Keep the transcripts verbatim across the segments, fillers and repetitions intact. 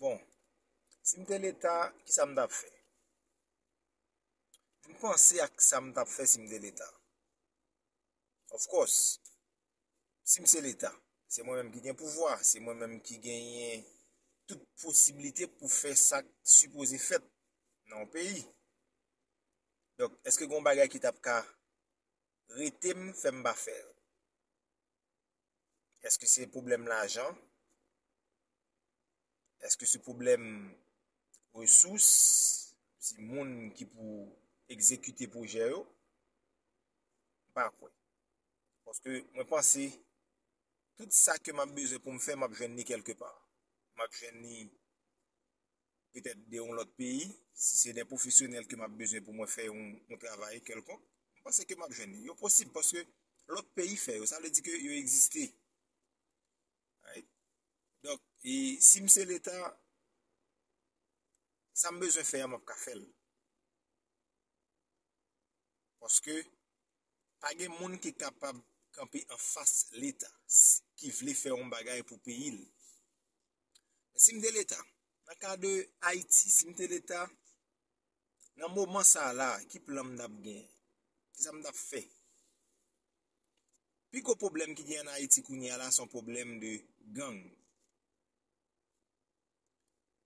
Bon, si m te Leta, ki sa m t ap fè? M panse ak sa m t ap fè si m te Leta. Of course, si m se Leta, se mwen menm ki gen pouvwa, se mwen menm ki genyen tout posiblite pou fè sa k sipoze fèt nan yon peyi. Donk, èske gen yon bagay ki t ap ka rete m, fè m pa fè l? Èske se pwoblèm lajan? Èske se pwoblèm resous? Se moun ki pou egzekite pwojè yo? M pa kwè. Paske mwen panse tout sa ke m ap bezwen pou m fè, m ap jwenn li kèlke pa. M ap jwenn li petèt de yon lòt peyi, si se de pwofesyonèl ke m ap bezwen pou mwen fè yon, yon travay kèlkonk, m panse ke m ap jwenn li. Yo posib paske lòt peyi fè yo, sa vle di ke yo egziste. Right? Donk, e si m se Leta, sa m bezwen fè a, m ap ka fè l. Paske pa gen moun ki kapab kanpe anfas Leta s- ki vle fè yon bagay pou peyi l. Si m te Leta, nan ka de Ayiti, si m te Leta, nan moman sa a la, ki plan m t ap gen? Ki sa m t ap fè? Pi gwo pwoblèm ki gen an Ayiti kounye a la, se yon pwoblèm de gang.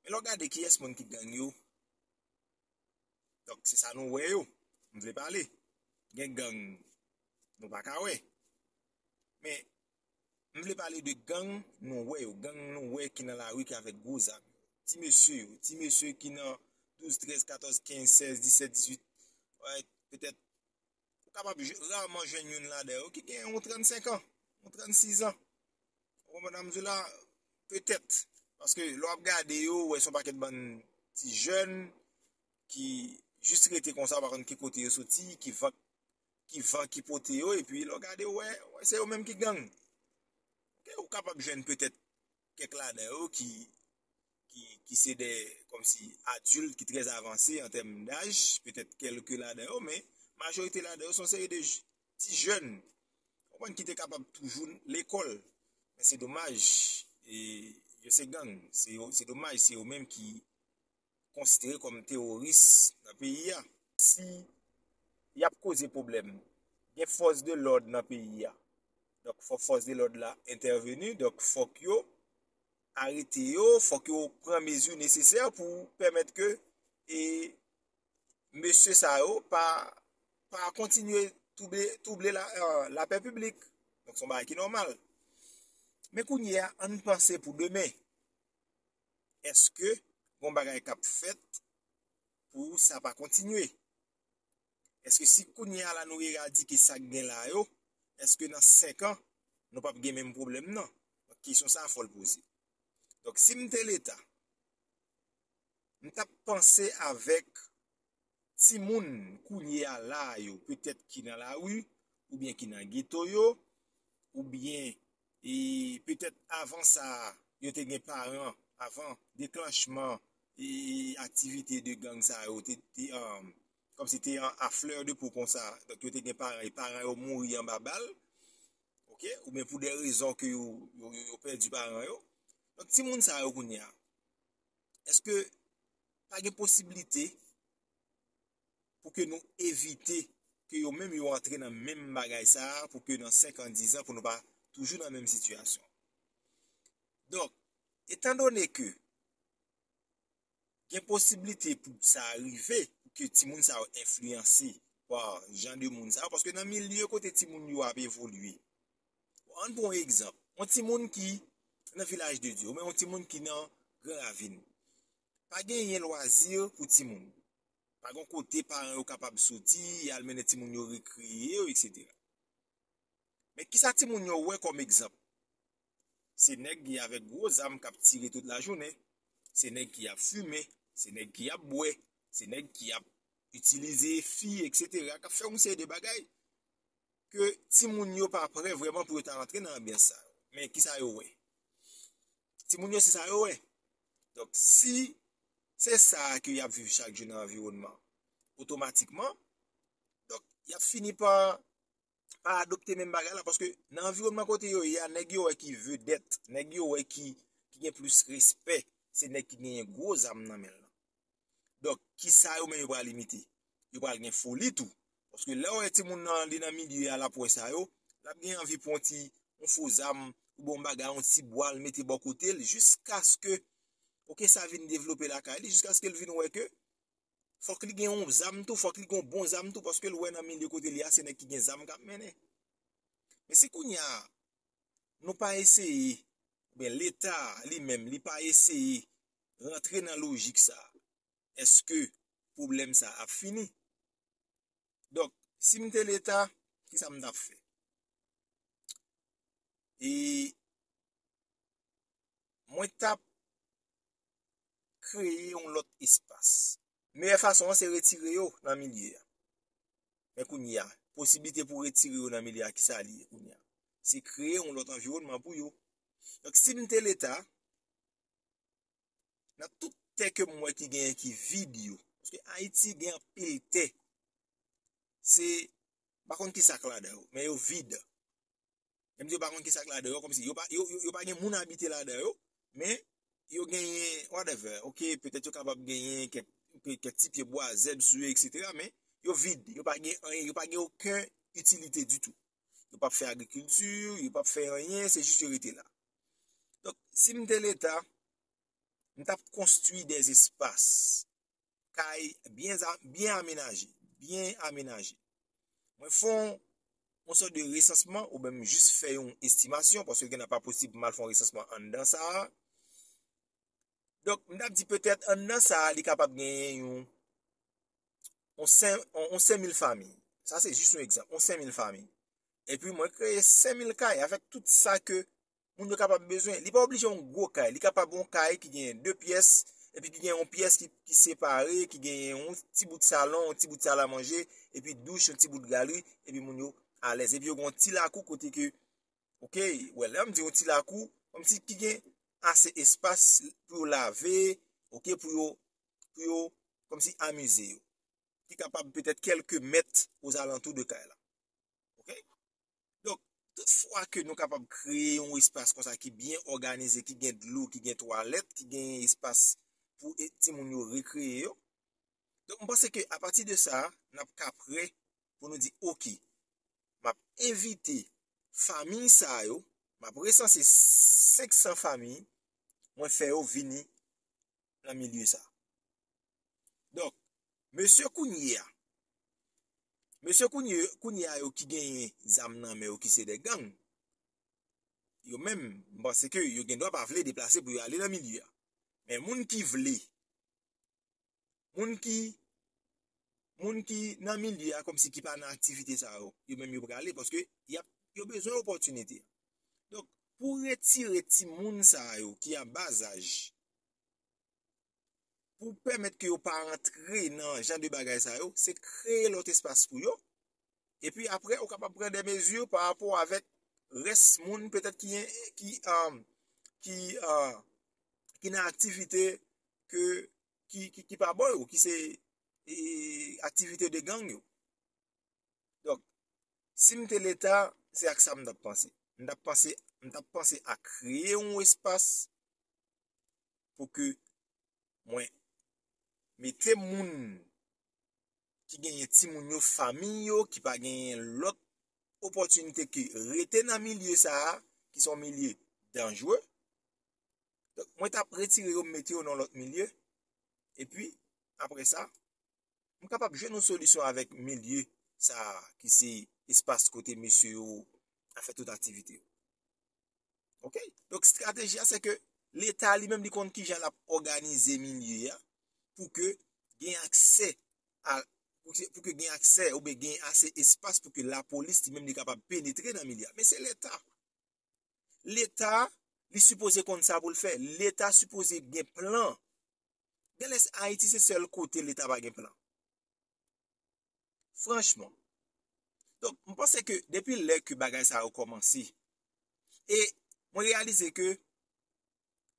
Men lè w gade kiyès moun ki gang yo, donk se sa nou wè yo. M vle pale. Gen gang nou pa ka wè. Men m vle pale de gang nou wè yo. Gang nou wè ki nan lari ki avèk gwo zam. Ti mesye yo, ti mesye ki nan douz, trèz, katòz, kenz, sèz, disèt, dizuit, right, petèt ou kapab jwe- raman jwenn youn ladan yo ki gen yon trannsenk an, yon trannsis an. Ou konprann sa m di w la? Petèt. Paske lè w ap gade yo, ou wè se yon pakèt bann ti jèn ki jis rete konsa, ou pa konn ki kote yo soti, ki van, ki van ki pote yo, epi lè w gade, ou wè, ou wè se yo menm ki gang. Ok, ou kapab jwenn petèt kèk ladan yo ki, ki, ki se de, kòmsi, adilt ki trè avanse an tèm daj, petèt kèlke ladan yo, men majorite ladan yo se yon seri de j- ti jèn, konprann, ki te kapab toujou lekòl. Men se domaj, e, yo se gang. Se yo, se domaj, se yo menm ki konsidere kòm teworis nan peyi a. Si y ap koze pwoblèm, gen fòs de lòd nan peyi a. Donk, fòk fòs de lòd la entèveni. Donk, fòk yo arete yo, fòk yo pran mezi nesesè pou pèmèt ke, e, mesye sa yo pa, pa kontinye twouble, twouble la, euh, lapè piblik. Donk, se yon bagay ki nòmal. Men kounye a, ann panse pou demen. Èske gon bagay k ap fèt pou sa pa kontinye? Èske si kounye a la nou eradike sa k gen la yo, èske nan senk an, nou p ap gen menm pwoblèm nan? Kesyon sa a fò l poze. Donk, si m te Leta, m t ap panse avèk timoun kounye a la a yo, petèt ki nan lari, oubyen ki nan geto yo, oubyen, e, petèt avan sa a, yo te gen paran, avan deklanchman, e, aktivite de gang sa yo, te, te, um, kòmsi te an, a flè de po konsa. Donk, yo te gen paran, e paran yo mouri anba bal, ok, oubyen pou de rezon ke yo, yo, yo, yo pèdi paran yo. Donk, timoun sa yo kounye a, èske pa gen posiblite pou ke nou evite ke yo menm yo antre nan menm bagay sa a, pou ke nan senk an, diz an, pou nou pa toujou nan menm sitiyasyon? Donk, etandone ke gen posiblite pou sa rive, pou ke timoun sa yo enfliyanse pa jan de moun sa yo, paske nan milye kote timoun yo ap evolye, ann pran yon egzanp, yon timoun ki nan Vilaj de Dye, oubyen yon timoun ki nan Gran Ravin, pa genyen lwazi pou timoun. Pa gen kote paran yo kapab soti, y al mennen timoun yo rekreye yo, etsetera. Men kisa timoun yo wè kòm egzanp? Se nèg ki avèk gwo zam k ap tire tout lajounen. Se nèg ki ap fimen. Se nèg ki ap bwè. Se nèg ki ap itilize fi, etsetera. K ap fè yon seri de bagay ke timoun yo pa prè vrèman pou yo ta rantre nan anbyans sa yo. Men kisa yo wè? Timoun yo se sa yo wè. Donk, si se sa ke y ap viv chak jou nan anviwònman, otomatikman, donk, y ap fini pa, pa adopte menm bagay la, paske nan anviwònman kote yo ye a, nèg yo wè ki vedèt, nèg yo wè ki, ki gen plis respè, se nèg ki genyen gwo zam nan men l lan. Donk, kisa yo menm yo pral imite? Yo pral gen foli tou. Paske lè w wè timoun nan, li nan milye a, l ap wè sa yo, l ap gen anvi pran yon ti, yon fo zam, oubyen yon bagay, yon ti bwa, l mete bò kote l, jiskaske, oke, sa vin devlope lakay li, jiskaske l vin wè ke fòk li gen yon zam tou, fòk li gen yon bon zam tou, paske l wè nan milye kote li a, se nèg ki gen zam k ap mennen. Men si kounye a, nou pa eseye, oubyen Leta li menm, li pa eseye rantre nan lojik sa, èske pwoblèm sa ap fini? Donk, si m te Leta, kisa m t ap fè? E mwen t ap kreye yon lòt espas. Meyè fason an se retire yo nan milye a. Men kounye a, posiblite pou retire yo nan milye a, kisa li ye kounye a? Se kreye yon lòt anviwònman pou yo. Donk, si m te Leta, nan tout tè ke m wè ki genyen ki vid yo, paske Ayiti gen anpil tè, se, m pa konn ki sa k ladan yo, men yo vid. Lè m di yo pa konn ki sa k ladan yo, kòmsi yo pa, yo, yo, yo pa gen moun abite ladan yo, men yo genyen, whatever, oke, petèt yo kapab genyen kèk, kèk ti pye bwa, zèb sou yo, etsetera, men yo vid, yo pa gen anyen, yo pa gen okenn itilite ditou. Yo p ap fè agrikilti, yo p ap fè anyen, se jis yo rete la. Donk, si m te Leta, m t ap konstwi dè espas, kay byen, byen amenaje, byen amenaje. Mwen fè yon, yon sòt de resansman, oubyen m jis fè yon estimasyon, paske gen nan pa posib pou m al fè yon resansman anndan sa a. Donk, m t ap di petèt anndan sa a, li kapab genyen yon, yon senk, yon, yon senk mil fanmi. Sa se jis yon egzanp, yon senk mil fanmi. Epi mwen kreye senk mil kay avèk tout sa ke moun yo kapab bezwen. Li pa oblije yon gwo kay. Li kapab yon kay ki genyen de pyès, epi ki genyen yon pyès ki, ki separe, ki genyen yon ti bout salon, yon ti bout salamanje, epi douch, yon ti bout galri, epi moun yo alèz. Epi yo gen yon ti lakou kote ke, oke, wè, lè m di yon ti lakou, kòmsi ki gen ase espas pou yo lave, oke, pou yo, pou yo, kòmsi amize yo. Ki kapab petèt kèlke mèt ozalantou de kay la. Oke? Donk, tout fwa ke nou kapab kreye yon espas konsa ki byen òganize, ki gen dlo, ki gen twalèt, ki gen espas pou e, timoun yo rekreye yo. Donk, m panse ke apati de sa, n ap ka prè pou nou di, oke, m ap envite fanmi sa yo, m ap resanse senk san fanmi, mwen fè yo vini nan milye sa. Donk, mesye kounye a, mesye kounye, kounye a yo ki genyen zam nan men yo ki se de gang, yo menm, m panse ke yo gen dwa pa vle deplase pou yo ale nan milye a. Men moun ki vle, moun ki, moun ki nan milye a kòmsi ki pa nan aktivite sa yo, yo menm yo prale paske y ap, yo bezwen opòtinite. Donk, pou retire timoun sa yo ki an ba zaj, pou pèmèt ke yo pa antre nan jan de bagay sa yo, se kreye lòt espas pou yo. Epi apre, ou kapab pran de mezi pa rapò avèk rès moun petèt ki, ki, um, ki, uh, ki nan aktivite ke, ki, ki, ki pa bon yo, ki se, e, aktivite de gang yo. Donk, si m te Leta, se ak sa m t ap panse. M t ap panse, m t ap panse a kreye yon espas pou ke mwen mete moun ki genyen timoun yo, fanmi yo, ki pa genyen lòt opòtinite ke rete nan milye sa a, ki se yon milye danjre. Donk, mwen t ap retire yo, m mete yo nan lòt milye. Epi, apre sa, m kapab jwenn yon solisyon avèk milye sa a, ki se espas kote mesye yo ap fè tout aktivite yo. Oke? Donk, estrateji a, se ke Leta li menm, li konn kijan l ap òganize milye a pou ke gen aksè a, pou ke, pou ke gen aksè oubyen gen ase espas pou ke lapolis li menm li kapab penetre nan milye a. Men se Leta. Leta, li sipoze konn sa pou l fè. Leta sipoze gen plan. Genlè Ayiti se sèl kote Leta pa gen plan. Franchman. Donk, m panse ke depi lè ke bagay sa yo kòmanse, e mwen reyalize ke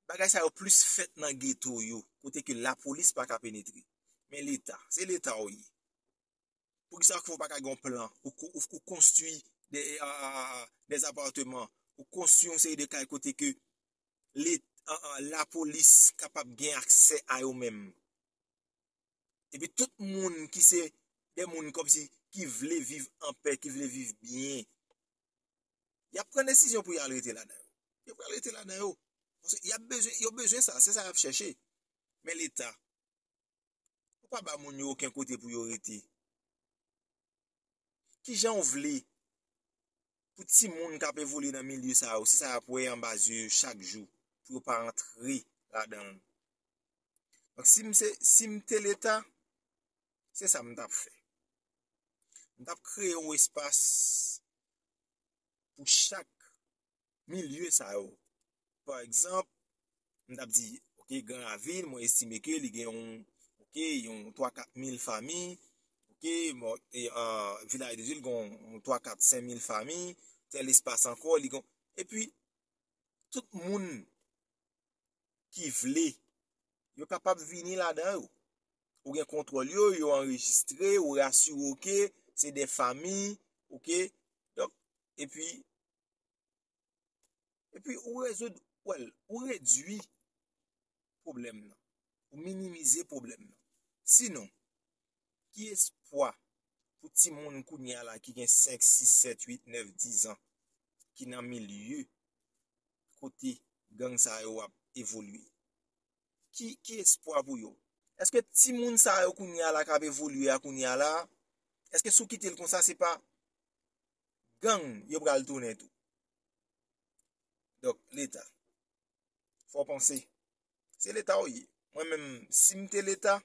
bagay sa yo plis fèt nan geto yo, kote ke lapolis pa ka penetre. Men Leta, se Leta w ye. Poukisa w pa ka gen yon plan? Ou, ou, ou konstwi de, a, a, a, des appartements, ou konstwi yon seri de kay kote ke Let-, an, an, lapolis kapab gen aksè a yo menm. Epi tout moun ki se de moun kòmsi ki vle viv anpè, ki vle viv byen, y ap pran desizyon pou y al rete ladan yo. Yo pral rete ladan yo. Paske y ap bezwen, yo bezwen sa, se sa y ap chèche. Men Leta, ou pa ba moun yo okenn kote pou yo rete. Kijan w vle pou timoun k ap evolye nan milye sa yo, se sa y ap wè anba zye yo chak jou, pou yo pa antre ladan l? Donk, si m se, si m te Leta, se sa m t ap fè. M t ap kreye yon espas pou chak milye sa yo. Pa egzanp, m t ap di, oke, Gran Ravin, mwen estime ke li gen yon, oke, yon twa kat mil fanmi, oke, bon, e, a, Vilaj de Dye, li gen yon twa kat senk mil fanmi, tèl espas ankò, li gen, epi, tout moun ki vle, yo kapab vini ladan yo. Ou gen kontwòl yo, yo anrejistre, ou asire w ke se de fanmi, oke? Donk, epi, epi ou rezoud, well, ou redwi pwoblèm nan. Ou minimize pwoblèm nan. Sinon, ki espwa pou timoun kounye a la ki gen senk, sis, sèt, uit, nèf, diz an, ki nan milye kote gang sa yo ap evolye? Ki, ki espwa pou yo? Èske timoun sa yo kounye a la k ap evolye a kounye a la, èske si w kite l konsa, se pa gang yo pral tounen tou? Donk, Leta, fò w panse. Se Leta w ye. Mwen menm, si m te Leta,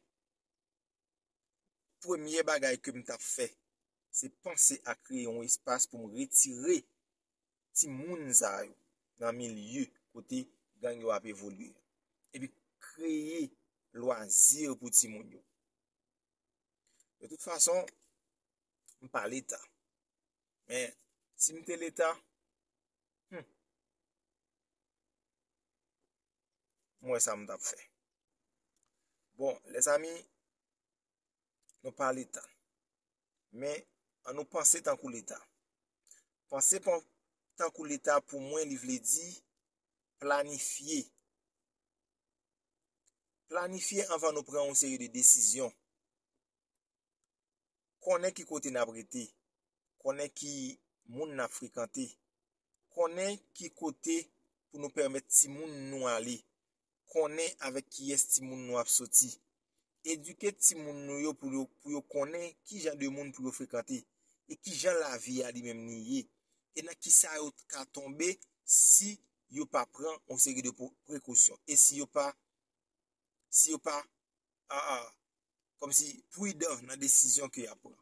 premye bagay ke m t ap fè, se panse a kreye yon espas pou m retire timoun sa yo nan milye kote gang yo ap evolye. Epi kreye lwazi pou timoun yo. De tout fason, m pa Leta. Men, si m te Leta, hmm, m wè sa m t ap fè. Bon, lèzami, nou pa Leta. Men, ann nou panse tankou Leta. Panse pan-, tankou Leta, pou mwen, li vle di planifye. Planifye anvan nou pran yon seri de desizyon. Konnen ki kote n ap rete, konnen ki moun n ap frekante, konnen ki kote pou nou pèmèt timoun nou ale, konnen avèk kiyès timoun nou ap soti. Edike timoun nou yo pou yo, pou yo konnen ki jan de moun pou yo frekante e ki jan lavi a li menm li ye, e nan ki sa yo ka tonbe si yo pa pran yon seri de po-, prekosyon e si yo pa, si yo pa, a, a, kòmsi pridan nan desizyon ke y ap pran.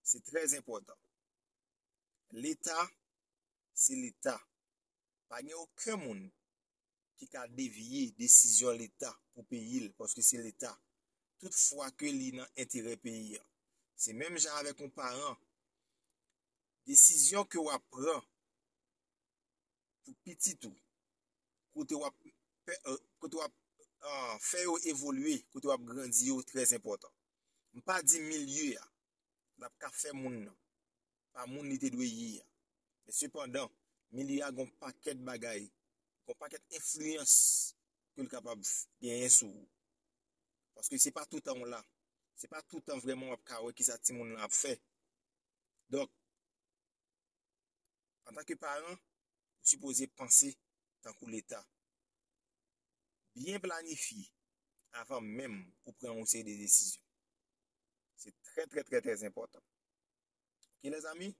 Se trè enpòtan. Leta, se Leta. Pa gen okenn moun ki ka devye desizyon Leta pou peyi l, paske se Leta. Tout fwa ke li nan enterè peyi a. Se menm jan avèk yon paran. Desizyon ke w ap pran pou pitit ou, kote w ap pè-, euh, kote w ap, ah, fè yo evolye, kote w ap grandi yo, trè enpòtan. M pa di milye a, l ap ka fè moun nan. Pa moun li te dwe ye a. Men sepandan, milye a gon pakèt bagay, gon pakèt enfliyans ke l kapab genyen sou ou. Paske se pa toutan w la. Se pa toutan vrèman w ap ka wè kisa timoun lan ap fè. Donk, antanke paran, ou sipoze panse tankou Leta. Byen planifye avan menm ou pran yon seri de desizyon. Se trè, trè, trè, trè enpòtan. Oke, lèzami?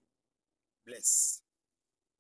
Bless.